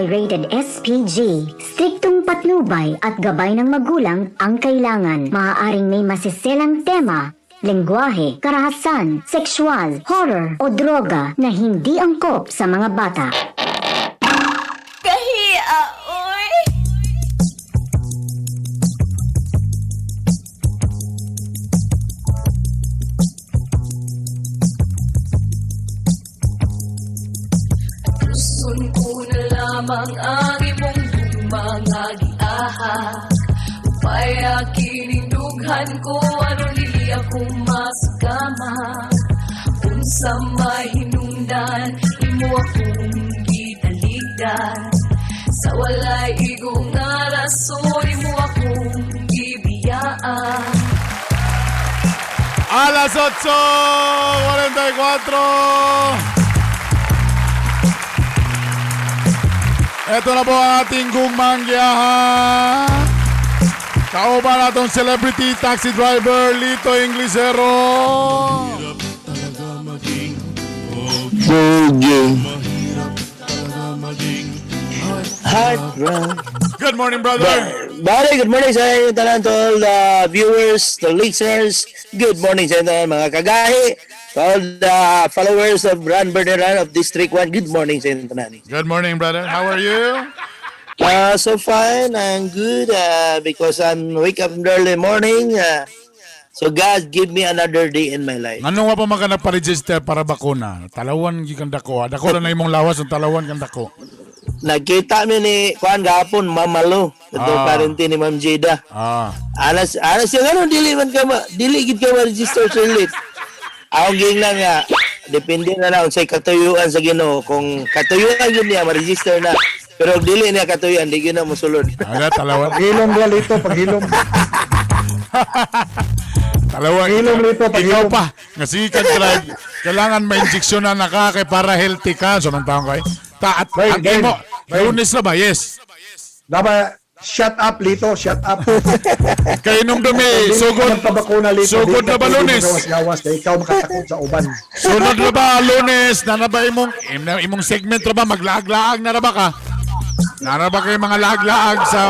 rated SPG. Striktong patnubay at gabay ng magulang ang kailangan. Maaaring may masiselang tema, lengguwahe, karahasan, sexual, horror o droga na hindi angkop sa mga bata. Kahia, oy! Gusto ko na lamang ang imong mga giaha. Upay kinindugan ko aron dili ako masakama. Unsa may hinungdan imo akong gitaligdan. Sa walay igo nga rason imo akong gibiyaan. A las 8:44. Ito na po ang ating gugmang giyahan. Kauban natong celebrity taxi driver, Lito Inglesero. Pogi. Heart. Good morning, brother. Bale, good morning sa inyo tanan, to all the viewers, the listeners. Good morning sa inyo tanan, mga kagahi. To all the followers of Run Burner Run of District 1, good morning sa inyo tanan. Good morning, brother. How are you? So fine, I'm good because I'm wake up in the early morning. So God give me another day in my life. Ano nga pa man ka nagpa-register para bakuna? Talawan gikan dako. Ah. Dako na imong lawas ang talawan kan dako. Nagkita mi ni Kuan gahapon, Mamalo, ito parente ni Ma'am Jada. Anas anas yung ano dili man ka ma, dili gid ka ma-register, sir late. Ako ging lang nga depende na lang unsay katuyuan sa Ginoo. Kung katuyuan gyud niya, ma-register na. Pero kung dili niya katuyuan, di gyud na mosulod. Aga, talawan. Paghilom dia Lito, paghilom. Talawan. Paghilom, Lito, Ikaw paghilom. pa. Nga sige ka drive. Kailangan may injection na naka kay para healthy ka. So, nang taon kay. Ta, at, Bay, ang bay, imo, bay. Lunes na ba? Yes. Dapat shut up, Lito, shut up. Kay nung dumi, Dili ka sugod. magpabakuna, Lito. Sugod Dili ka na ba pwede Lunes? Magawas-gawas kay ikaw makatakot sa uban. Sunod na ba Lunes? Na na ba imong imong segment na ba maglaag-laag na ra ba ka? Na ra ba kay mga laag-laag sa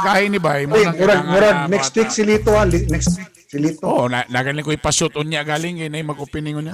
gahi ni bay? Mo Uy, nang murag, kailangan murag, na next bata. week si Lito, ha. Next week si Lito. Oo, na nagaling ko ipashoot unya galing kay na mag-opening unya.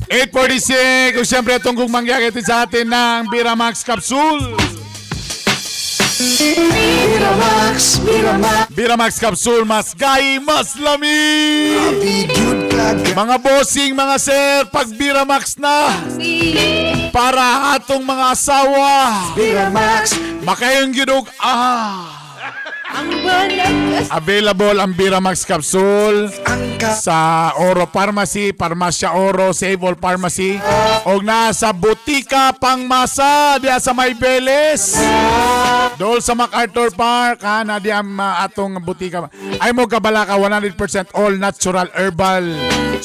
8:46, kung siyempre itong gugmang giyagitin sa atin ng Biramax Capsule. Biramax Capsule, mas gay, mas lami! Mga bossing, mga sir, pag Biramax na, para atong mga asawa, makayong ginog, ah! Available ang Biramax Capsule sa Oro Pharmacy, Parmasya Oro, Save All Pharmacy, og nasa Butika Pangmasa diya sa May Beles. Dol sa MacArthur Park, ha, na diya atong butika. Ay mo kabala ka, 100% all natural herbal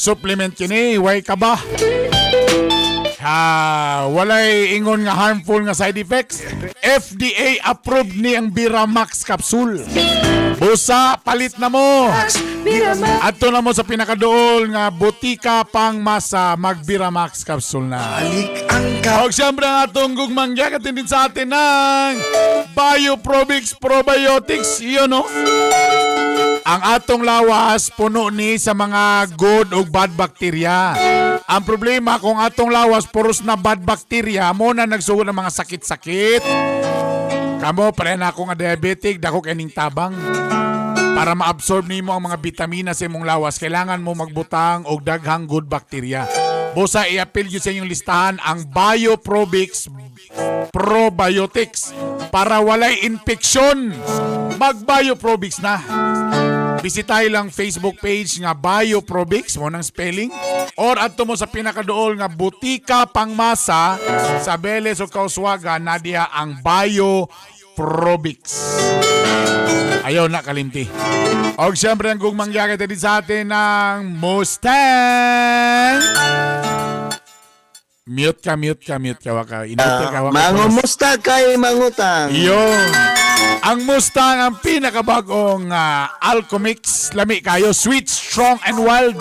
supplement kini, way ka ba? Ha, walay ingon nga harmful nga side effects. FDA approved ni ang Biramax capsule. Busa, palit na mo. Adto na mo sa pinakaduol nga butika pang masa, mag Biramax capsule na. Og siyempre ang atong gugmang giyagatin din sa atin ng Bioprobix Probiotics. Iyon no? Ang atong lawas puno ni sa mga good ug bad bacteria. Ang problema kung atong lawas puros na bad bacteria mo na nagsugod ng mga sakit-sakit. Kamo pare na ako nga diabetic, dako kay tabang. Para maabsorb nimo ang mga bitamina sa imong lawas, kailangan mo magbutang og daghang good bacteria. Busa i-appeal yun sa inyong listahan ang Bioprobix Probiotics para walay infeksyon. Mag Bioprobix na. Bisitahin lang Facebook page nga Bioprobix mo ng spelling or adto mo sa pinakaduol nga Butika Pangmasa sa Beles o Kauswagan na diha ang Bioprobix. Ayaw na kalimti. Og siyempre ang gugmang giyagat din sa atin ng Mustang. Mute ka, mute ka, mute ka. Waka. Inute ka, waka. Mangumusta kay mangutang. Yun. Ang Mustang, ang pinakabagong Alchemix. Lami kayo. Sweet, strong, and wild.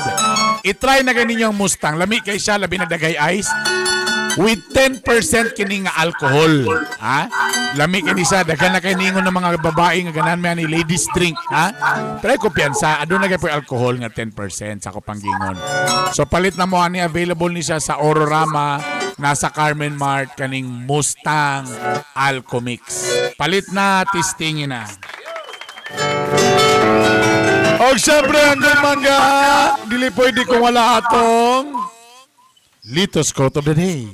I-try na ganin yung Mustang. Lami kay siya, labi na dagay ice. With 10% kini nga alcohol. Ha? Lami kini sa daghan na kay ningon ng mga babae nga ganahan man ni ladies drink, ha? Pero ko piyansa, aduna na kay alcohol nga 10% sa ko panggingon. So palit na mo ani, available ni siya sa Ororama, nasa Carmen Mart kaning Mustang Alcomix. Palit na, testingin na. Og syempre ang mangga, dili pwede kung wala atong Lito's Quote of the Day.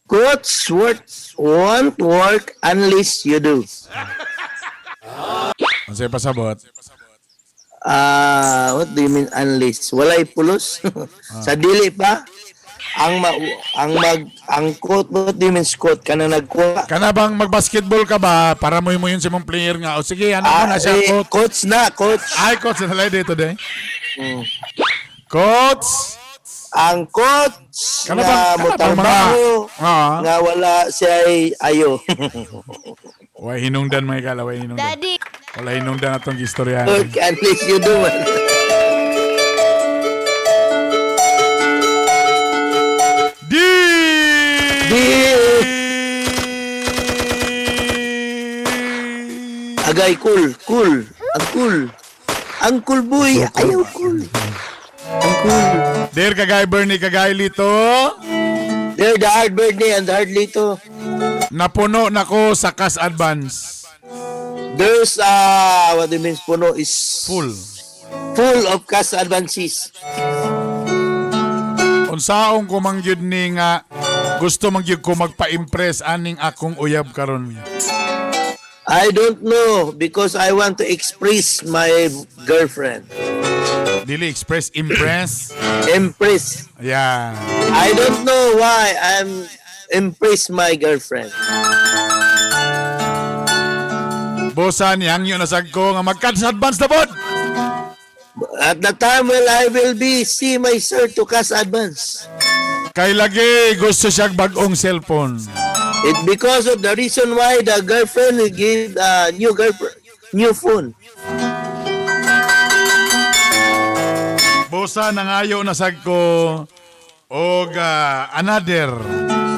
Quotes work won't work unless you do. Unsay pasabot? Ah, what do you mean unless? Walay pulos? Sa dili pa? Ang ma, ang mag ang quote, what do you mean quote? Kana nagkuha? Kana bang magbasketball ka ba para mo yun sa mong player nga? O sige, ano mo Ah, na siya, eh, coach. coach na, coach. Ay, coach, nalay dito de. Coach! Ang coach Kana nga bang- kana bang mga- motrabaho Ah. nga wala siya ay ayo. Way hinungdan mga kala, way hinungdan. Daddy. Wala hinungdan atong istorya. Work unless you do. Man. D! D! Agay cool, cool, ang cool. Ang cool boy, ayaw cool. Ang cool. Dear Kagay Bernie, Kagay Lito, There the hard birthday and the hard lito. napuno na ko sa cash advance. There's what do you mean puno is Full. Full of cash advances. Unsaong ko man gyud ni nga gusto man gyud ko magpa-impress aning akong uyab karon. I don't know because I want to express my girlfriend. Dili express impress. Impress. Yeah. I don't know why I'm impress my girlfriend. Bosan yang yun nasag ko nga mag-cash advance na pod. At the time when I will be see my sir to cash advance. Kay lagi gusto siya bag-ong cellphone. It because of the reason why the girlfriend will give new girlfriend new phone. Bosa nangayo nasag ko og another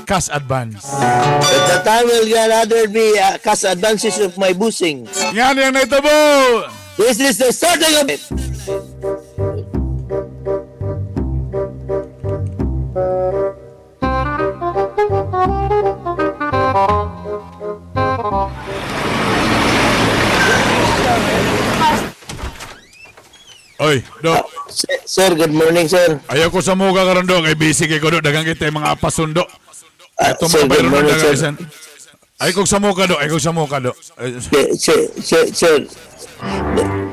cash advance. At the time will another be cash advances of my boosting. Nga niyang naitabo. This is the starting of it. Oy, do. Sir, sir, good morning, sir. Ayaw ko sa muka karon do kay busy kay ko do daghang kita yung mga pasundo. Ah, Ito sir, mga good bayro morning, daghang sir. isan. Ay kog sa muka do, ay kog sa muka do. Ay, Sir, sir, sir, sir.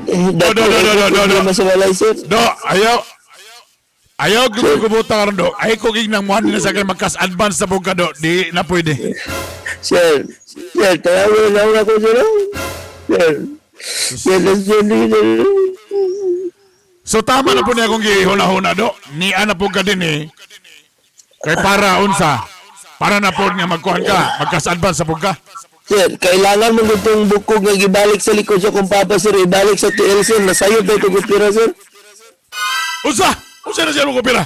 Do, do, do, do, do, do. Sa balay, sir. Do, ayaw. Ayaw gubuta karon do. Ay ko gignang muhan nila sa kay magkas advance sa buka do. Di na pwede. Sir, sir, tawag na ako, sir. Sir, sir, sir, sir, sir. So tama na po niya akong gihuna-huna do. Niya na po ka din eh. Kay para unsa. Para na po nga magkuhan ka, magkas advance sa ka. Sir, kailangan mo itong bukog nga gibalik sa likod sa kong papa, sir. Ibalik sa TL, sir. Nasayod na itong kupira, sir. Unsa? Unsa na siya mo kupira?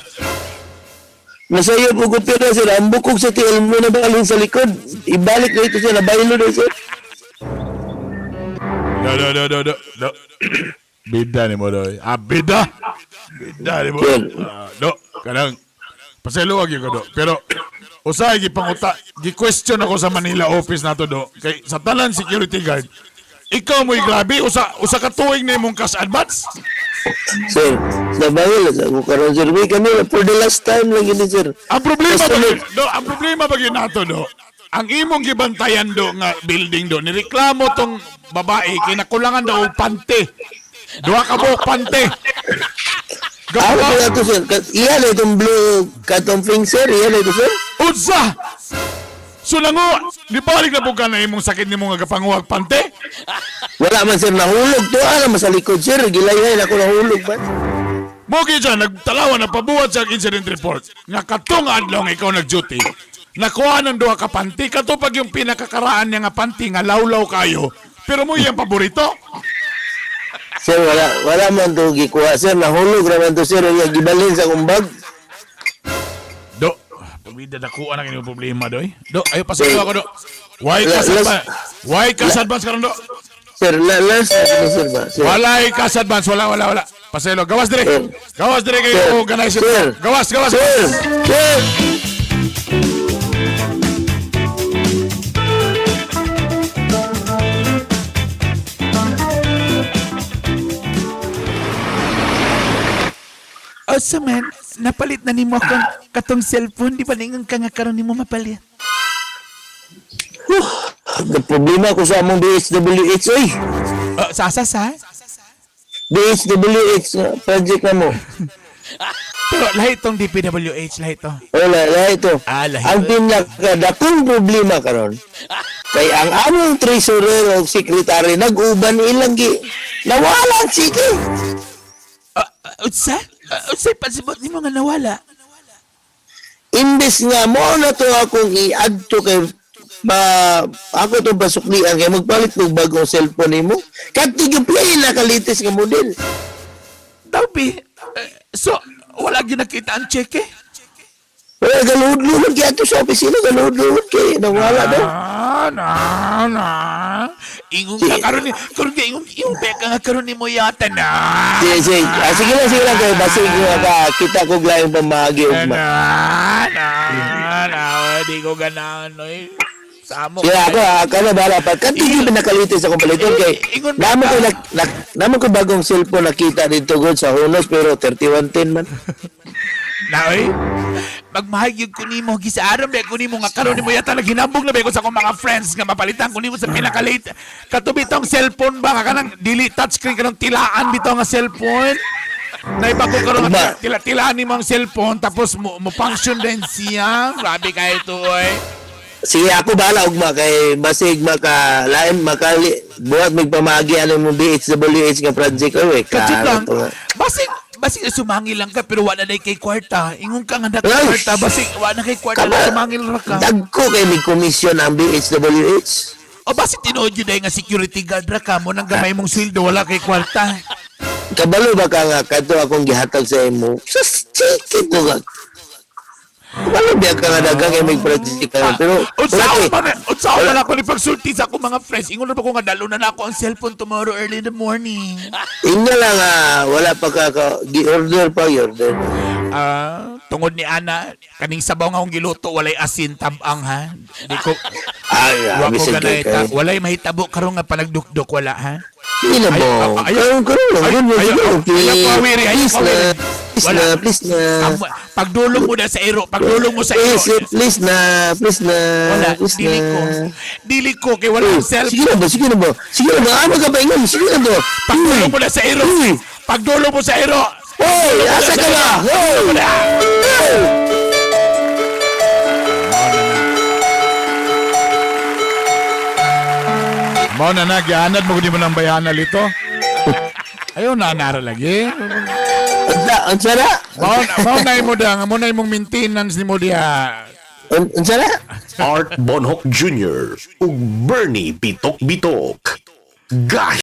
Nasayod po kupira, sir. Ang bukog sa TL mo na balin sa likod. Ibalik na ito, sir. Nabaylo na, sir. Do do do do do. Do. Bida ni mo do. Ah, bida. Bida ni mo. Sir. Ah, do. Kanang pasaylo gyud ko do. Pero usahay gipanguta, gi-question ako sa Manila office nato do. Kay sa tanan security guard, ikaw mo'y grabe usa usa ka tuig na imong cash advance. Sir, nabaylo sa ako karon, sir. Wait, kami, for the last time lang yun, sir. Ang problema Basta ba may- do, ang problema ba gyud nato do? Ang imong gibantayan do nga building do, nireklamo tong babae kinakulangan daw og pante. Duha ka buok pante. Ano Gawa, ba ito, sir? Iyan na itong blue katong thing, sir. Iyan na ito, sir. unsa? So nango, nibalik na po ka na imong sakit nimo nga gapanguhag pante? Wala man, sir. Nahulog to. Ano, sa likod, sir. Gilayhay ako nahulog man. Mo gyud siya nagtalawa na pabuhat sa incident report nga katong adlaw nga ikaw nag-duty. Nakuha ng duha ka panty kato pag yung pinakakaraan niya nga panty nga lawlaw kayo. Pero mo iyang paborito. Sir, wala wala man to gikuha, sir. Nahulog ra man to, sir. Nga gibalhin sa akong bag. Do, pabida dakuan ang inyong problema doy. Do, ayo pasalo ako do. Why ka sa Why ka sa advance karon do? Sir, last na kini, sir ba? Sir. Walay ka sa advance, wala wala wala. Paselo, gawas dire. Sir. Gawas dire Sir. kayo organize. Sir. Gawas, gawas. Sir! Sir! Asa man, napalit na nimo akong katong cellphone, di ba ningon ka nga karon nimo mapalit? Problema ko sa among BHWH, oy. Oh, sa sa? BHWH nga project na mo. Pero lahi tong DPWH, lahi to. Wala, lahi ito. Ah, lahi. Ang pinakadakong problema karon kay ang among treasurer o secretary nag-uban ilang gi nawala ang sige. Unsa? Unsay pasibot nimo nga nawala? Imbes nga mo na to akong i-add to kay ma ako to pasuklian kay magpalit og bagong cellphone nimo. Kadto gyud play na kalitis nga model. Tawbi. So, wala gyud nakita ang cheque? Wala galuod-luod kay ato sa opisina, galuod-luod kay nawala daw. Ah, na, na. Ingon ka karon ni karon kay ingon ingon pa ka nga karon nimo yata na. Sige, sige. Ah, sige lang kay basig nga ka kita ko laing pamagi Na, ugma. na, na, di ko ganahan, oy. Samo. Sige ako, ah, na bahala pa. Kadto gyud pinakalitis akong paliton kay Ingon namo ko namo ko bagong cellphone nakita dito god sa Honos pero 3110 man. Na, oy. Magmahal yun ko nimo, gisaaram ba ko nimo nga karon nimo yata naghinambog na ba ko sa akong mga friends nga mapalitan ko nimo sa pinaka-late. Katubi tong cellphone ba ka kanang dili touchscreen kanang tilaan bitaw nga cellphone. Naiba ko karon nga Ba- tila tilaan nimo ang cellphone tapos mo function din siya. Grabe kayo to, oy. Sige ako bahala ugma kay basig maka lain makali buhat magpamagi ano mo BHWH nga project oy. Kachit lang. to nga. Basig basig sumangil lang ka pero wala na kay kwarta. Ingon ka nga na kay Ay! kwarta, basig wala na kay kwarta, Kaba- sumangil ra ka. Dagko kay may komisyon ang BHWH. O basig tinuod yun nga security guard ra ka mo nang gamay mong sweldo wala kay kwarta. Kabalo ba ka nga kadto akong gihatag sa imo? Sus, chiki ko ka. Kabalo ba ka nga daghang kay may project ka pero wala Unsaon kay. man unsaon man ako ni pagsulti sa akong mga friends. Ingon na ba ko nga dalo na nako ang cellphone tomorrow early in the morning. Inga lang ah, wala pa ka gi-order pa gi-order. Ah, tungod ni Ana, kaning sabaw nga akong giluto walay asin tabang ha. Di ko Ay, wa grabe ko sa ganay kay. ta, walay mahitabo karon nga panagdukdok wala ha. Hindi na Ay, mo. ay, ay, Karon karon lang. ay, Yun, ay, yun, ay, okay. ay, ay, ay, Please ay, na. ay, Please wala. na, please na. Pagdulong mo na sa ero, pagdulong mo sa ero. Please, please na, please na, Wala, please dili na. ko. Dili ko kay wala Oh, ang cellphone. sige na ba, sige na ba, sige na ba, ano ka ba ingon, sige na ba. Pagdulong mo na sa ero. Uy. Pagdulong mo sa ero. Hoy, asa ka ba? Hoy! Wala. Hoy! Mao na na gianad mo gud mo ng bayana lito. Ayaw na nara lagi. Unsa, unsa na? Mao na imo da, mo na imong maintenance nimo diha. Unsa na? Art Bonhoc Jr. ug Bernie Bitok Bitok. Gahi